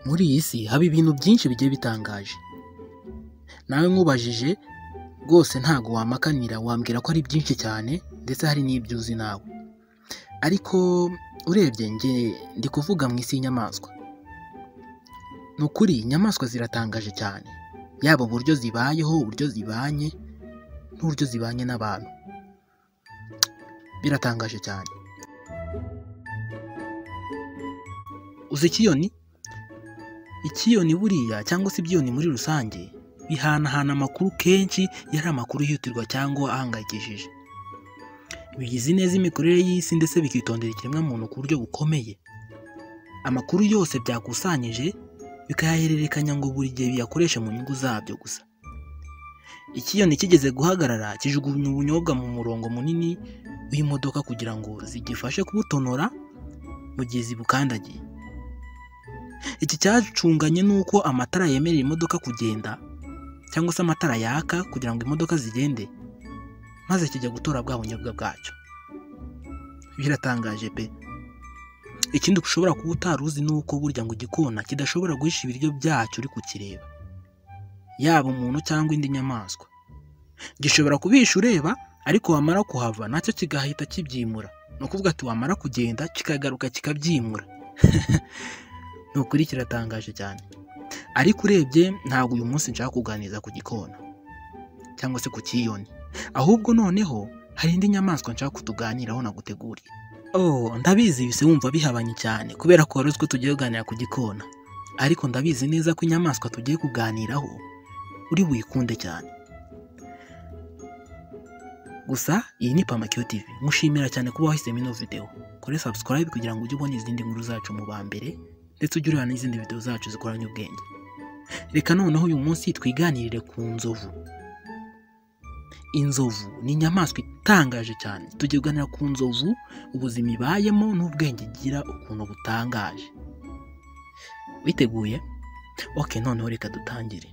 Muri iyi si haba ibintu byinshi bigiye bitangaje. Nawe nkubajije rwose ntago wamakanira, wambwira ko ari byinshi cyane ndetse hari n'ibyo uzi nawe. Ariko urebye njye ndi kuvuga mu isi y'inyamaswa. Ni ukuri inyamaswa ziratangaje cyane, yaba uburyo zibayeho, uburyo zibanye n'uburyo zibanye n'abantu. Biratangaje cyane. Uzi ikiyoni? Ikiyoni buriya cyangwa se ibyiyoni muri rusange bihanahana amakuru kenshi iyo ari amakuru yihutirwa cyangwa ahangayikishije. Bigize neza imikorere y'isi ndetse bikitondera ikiremwamuntu ku buryo bukomeye. Amakuru yose byakusanyije bikayahererekanya ngo buri gihe biyakoreshe mu nyungu zabyo gusa. Ikiyoni kigeze guhagarara kijugunya ubunyobwa mu murongo munini w'imodoka kugira ngo zigifashe kubutonora mu gihe zibukandagiye. Iki cyacunganye n'uko amatara yemerera imodoka kugenda cyangwa se amatara yaka kugira ngo imodoka zigende, maze kijya gutora bwa bunyobwa bwacyo. Biratangaje pe! Ikindi ushobora kuba utari uzi ni uko burya ngo igikona kidashobora guhisha ibiryo byacyo uri kukireba, yaba umuntu cyangwa indi nyamaswa. Gishobora kubihisha ureba, ariko wamara kuhava nacyo kigahita kibyimura. Ni ukuvuga ati wamara kugenda kikagaruka kikabyimura. Ni ukuri kiratangaje cyane. Ariko urebye ntabwo uyu munsi nshaka kuganiriza ku gikona cyangwa se ku kiyoni, ahubwo noneho hari indi nyamaswa nshaka kutuganiraho naguteguriye. Oh, ndabizi bise wumva bihabanye cyane kubera ko wari uzi ko tugiye kuganira ku gikona, ariko ndabizi neza ko inyamaswa tugiye kuganiraho uri buyikunde cyane. Gusa iyi ni Pamakio TV, mushimira cyane kuba wahisemo ino video. Kore subscribe kugira ngo ujye ubona izindi nkuru zacu mu ba mbere, ndetse ujye ureba n'izindi video zacu zikoranye ubwenge. Reka noneho uyu munsi twiganirire ku nzovu. Inzovu ni inyamaswa itangaje cyane. Tugiye kuganira ku nzovu, ubuzima ibayemo n'ubwenge igira ukuntu butangaje. Witeguye? Ok, noneho reka dutangire.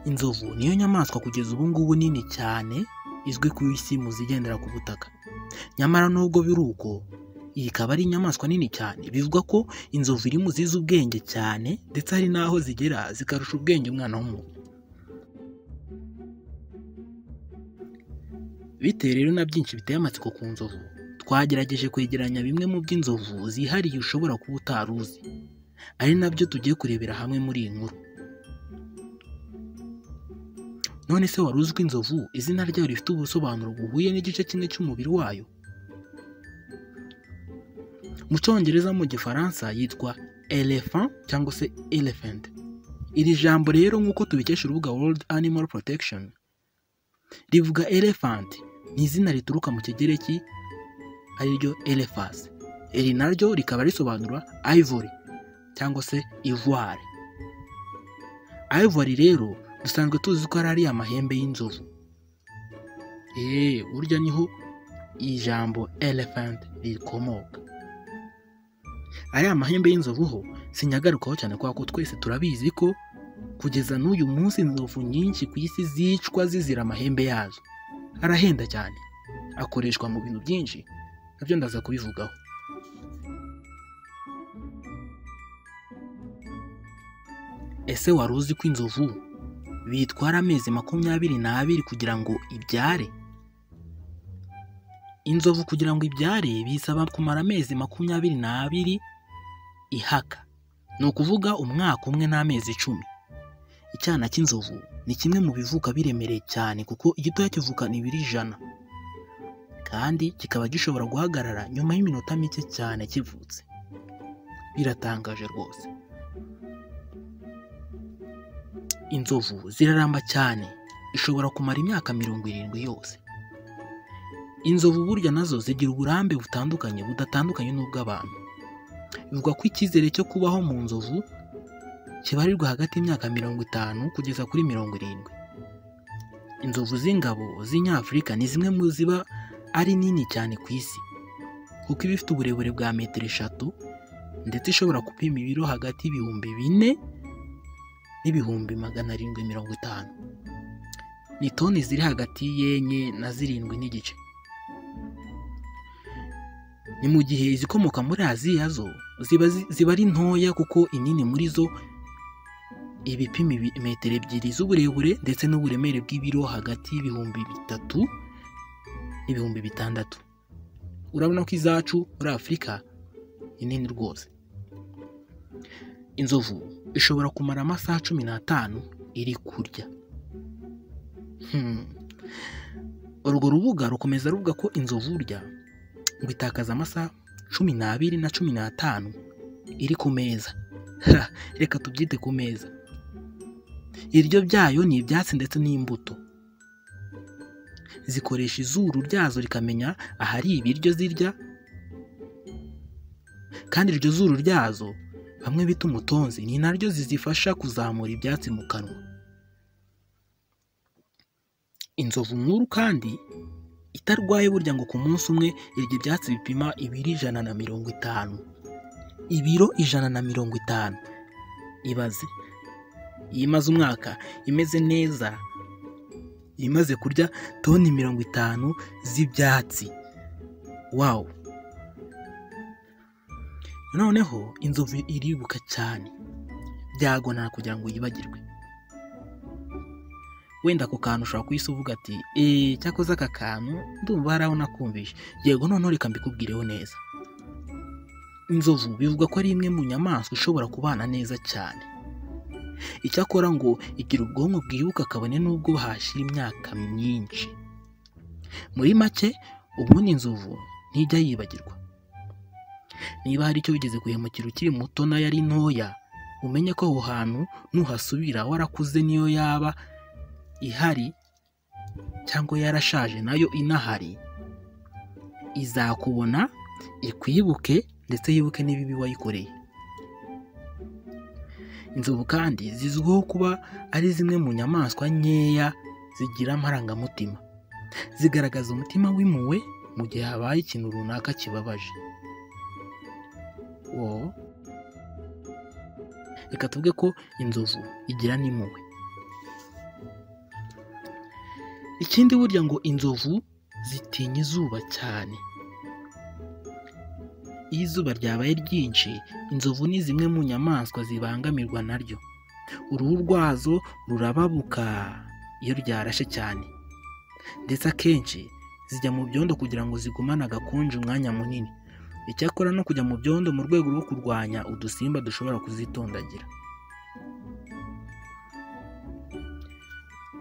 Inzovu niyo nyamaswa kugeza ubu ngubu nini cyane izwi ku isi mu zigendera ku butaka. Nyamara nubwo biri uko, iyi ikaba ari inyamaswa nini cyane. Bivugwa ko inzovu iri mu zizi ubwenge cyane, ndetse hari n'aho zigera zikarusha ubwenge umwana w'umuntu. Bitewe rero na byinshi biteye amatsiko ku nzovu, twagerageje kwegeranya bimwe mu by'inzovu zihariye ushobora kuba utari uzi, ari nabyo tugiye kurebera hamwe muri iyi nkuru. None se wari uzi ko inzovu izina ryayo rifite ubusobanuro buhuye n'igice kimwe cy'umubiri wayo? Mu Cyongereza mu Gifaransa yitwa elephant cyangwa se elephant. Iri jambo rero nk'uko tubikesha urubuga World Animal Protection, rivuga elephant ni izina rituruka mu Kigereki ariryo elephas. Iri naryo rikaba risobanura ivory cyangwa se ivoire. Ivory rero dusanzwe tuzi ko ari amahembe y'inzovu. Burya niho ijambo elephant rikomoka. Ari amahembe y'inzovu ho sinyagarukaho cyane kubera ko twese turabizi ko kugeza n'uyu munsi inzovu nyinshi ku isi zicwa zizira amahembe yazo. Arahenda cyane, akoreshwa mu bintu byinshi, nabyo ndaza kubivugaho. Ese wari uzi ko inzovu bitwara amezi 22 kugira ngo ibyare? Inzovu kugira ngo ibyare bisaba kumara amezi 22 ihaka, ni ukuvuga umwaka umwe n'amezi 10. Icyana cy'inzovu ni kimwe mu bivuka biremereye cyane kuko igitoya kivukana ibiro 100, kandi kikaba gishobora guhagarara nyuma y'iminota mike cyane kivutse. Biratangaje rwose. Inzovu ziraramba cyane, ishobora kumara imyaka 70 yose. Inzovu burya nazo zigira uburambe butandukanye budatandukanye n'ubw'abantu. Bivugwa ko icyizere cyo kubaho mu nzovu kibarirwa hagati y'imyaka 50 kugeza kuri 70. Inzovu z'ingabo z'inyafurika ni zimwe mu ziba ari nini cyane ku isi, kuko iba ifite uburebure bwa metero 3 ndetse ishobora gupima ibiro hagati y'ibihumbi 4 n'ibihumbi 750. Ni toni ziri hagati y'enye na 7.5. Ni mu gihe izikomoka muri Aziya zo ziba ari ntoya, kuko inini muri zo ibipima metero 2 z'uburebure ndetse n'uburemere bw'ibiro hagati y'3,000 n'6,000. Urabona ko izacu muri Afurika ni nini rwose. Inzovu ishobora kumara amasaha 15 iri kurya. Urwo rubuga rukomeza ruvuga ko inzovu burya ngo itakaza amasaha 12 na 15 iri ku meza. Reka tubyite ku meza. Ibiryo byayo ni ibyatsi ndetse n'imbuto. Zikoresha izuru ryazo rikamenya ahari ibiryo zirya, kandi iryo zuru ryazo bamwe bita umutonzi ni naryo zizifasha kuzamura ibyatsi mu kanwa. Inzovu nkuru kandi itarwaye burya ngo ku munsi umwe irya ibyatsi bipima ibiro 150. Ibiro 150. Ibaze iyo imaze umwaka imeze neza, imaze kurya toni 50 z'ibyatsi. Wow! Noneho inzovu iribuka cyane, byagorana kugira ngo yibagirwe. Wenda ako kantu ushobora kuhise uvuga ati cyakoze aka kantu ndumva hari aho nakumvishe. Yego, noneho reka mbikubwireho neza. Inzovu bivugwa ko ari imwe mu nyamaswa ishobora kubana neza cyane. Icyakora ngo igira ubwonko bwibuka kabone n'ubwo hashira imyaka myinshi. Muri make ubundi inzovu ntijya yibagirwa. Niba hari icyo wigeze guhemukira ukiri muto nayo ari ntoya, umenye ko aho hantu nuhasubira warakuze, niyo yaba ihari cyangwa yarashaje nayo inahari, izakubona ikwibuke ndetse yibuke n'ibibi wayikoreye. Inzovu kandi zizwiho kuba ari zimwe mu nyamaswa nkeya zigira amarangamutima. Zigaragaza umutima w'impuhwe mu gihe habaye ikintu runaka kibabaje. Reka tuvuge ko inzovu igira n'impuhwe. Ikindi burya ngo inzovu zitinya izuba cyane. Iyo izuba ryabaye ryinshi, inzovu ni zimwe mu nyamaswa zibangamirwa naryo. Uruhu rwazo rurababuka iyo ryarashe cyane, ndetse akenshi zijya mu byondo kugira ngo zigumane agakonje umwanya munini. Icyakora no kujya mu byondo mu rwego rwo kurwanya udusimba dushobora kuzitondagira.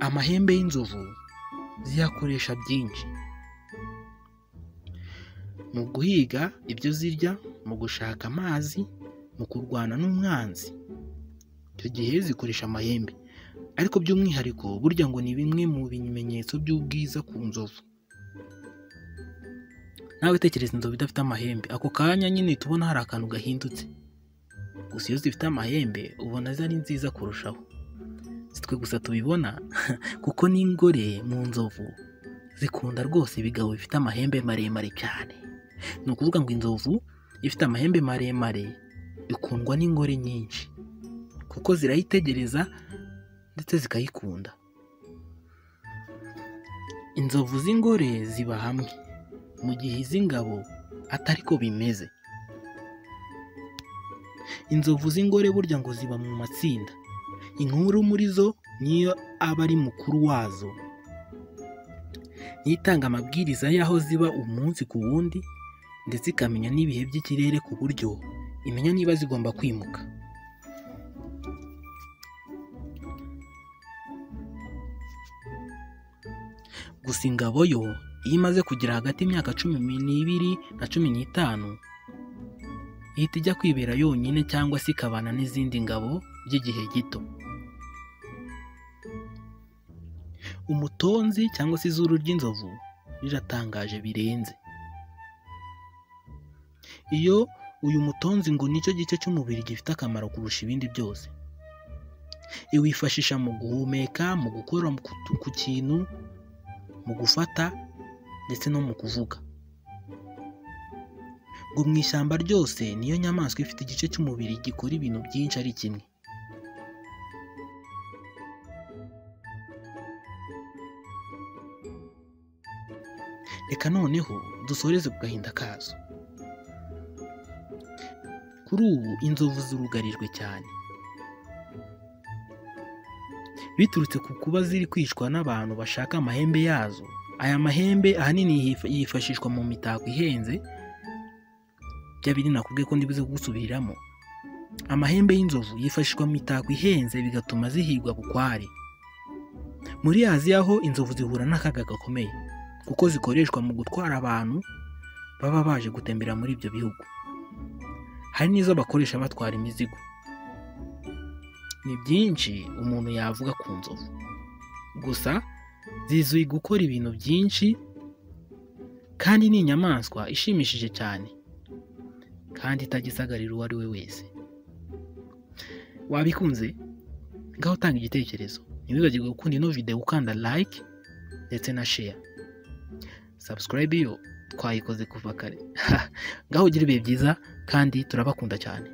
Amahembe y'inzovu ziyakoresha byinshi: mu guhiga ibyo zirya, mu gushaka amazi, mu kurwana n'umwanzi. Icyo gihe zikoresha amahembe, ariko by'umwihariko burya ngo ni bimwe mu bimenyetso by'ubwiza ku nzovu. Nawe tekereza inzovu idafite amahembe, ako kanya nyine tubona hari akantu gahindutse. Gusa iyo zifite amahembe ubona ari nziza kurushaho. Si twe gusa tubibona kuko n'ingore mu nzovu zikunda rwose ibigabo bifite amahembe maremare cyane. Ni ukuvuga ngo inzovu ifite amahembe maremare ikundwa n'ingore nyinshi, kuko zirayitegereza ndetse zikayikunda. Inzovu z'ingore ziba hamwe, mu gihe iz'ingabo atari ko bimeze. Inzovu z'ingore burya ngo ziba mu matsinda. Inkuru muri zo niyo aba ari mukuru wazo, niyo itanga amabwiriza y'aho ziba umunsi ku wundi, ndetse ikamenya n'ibihe by'ikirere ku buryo imenya niba zigomba kwimuka. Gusa ingabo yo iyo imaze kugera hagati y'imyaka 12 na 15 ihita ijya kwibera yonyine cyangwa se ikabana n'izindi ngabo by'igihe gito. Umutonzi cyangwa se izuru ry'inzovu riratangaje birenze. Iyo uyu mutonzi ngo nicyo gice cy'umubiri gifite akamaro kurusha ibindi byose. Iwifashisha mu guhumeka, mu gukora ku kintu, mu gufata ndetse no mu kuvuga. Ngo mu ishyamba ryose niyo nyamaswa ifite igice cy'umubiri gikora ibintu byinshi ari kimwe. Reka noneho dusoreze ku gahinda kazo. Kuri ubu inzovu zurugarijwe cyane biturutse ku kuba ziri kwicwa n'abantu bashaka amahembe yazo. Aya mahembe ahanini yifashishwa mu mitako ihenze, bya bindi nakubwiye ko ndibuze kugusubiriramo. Amahembe y'inzovu yifashishwa mu mitako ihenze, bigatuma zihigwa bukware. Muri Aziya ho inzovu zihura n'akaga gakomeye kuko zikoreshwa mu gutwara abantu baba baje gutembera muri ibyo bihugu. Hari n'izo bakoresha batwara imizigo. Ni byinshi umuntu yavuga ku nzovu, gusa zizwi gukora ibintu byinshi kandi ni inyamaswa ishimishije cyane kandi itagisagarira uwo ari we wese. Wabikunze? Ngaho utanga igitekerezo. Ntiwibagirwe gukunda ino video ukanda like ndetse na share. Subscribe yo twayikoze kuva kare. Ngaho ugira ibihe byiza kandi turabakunda cyane.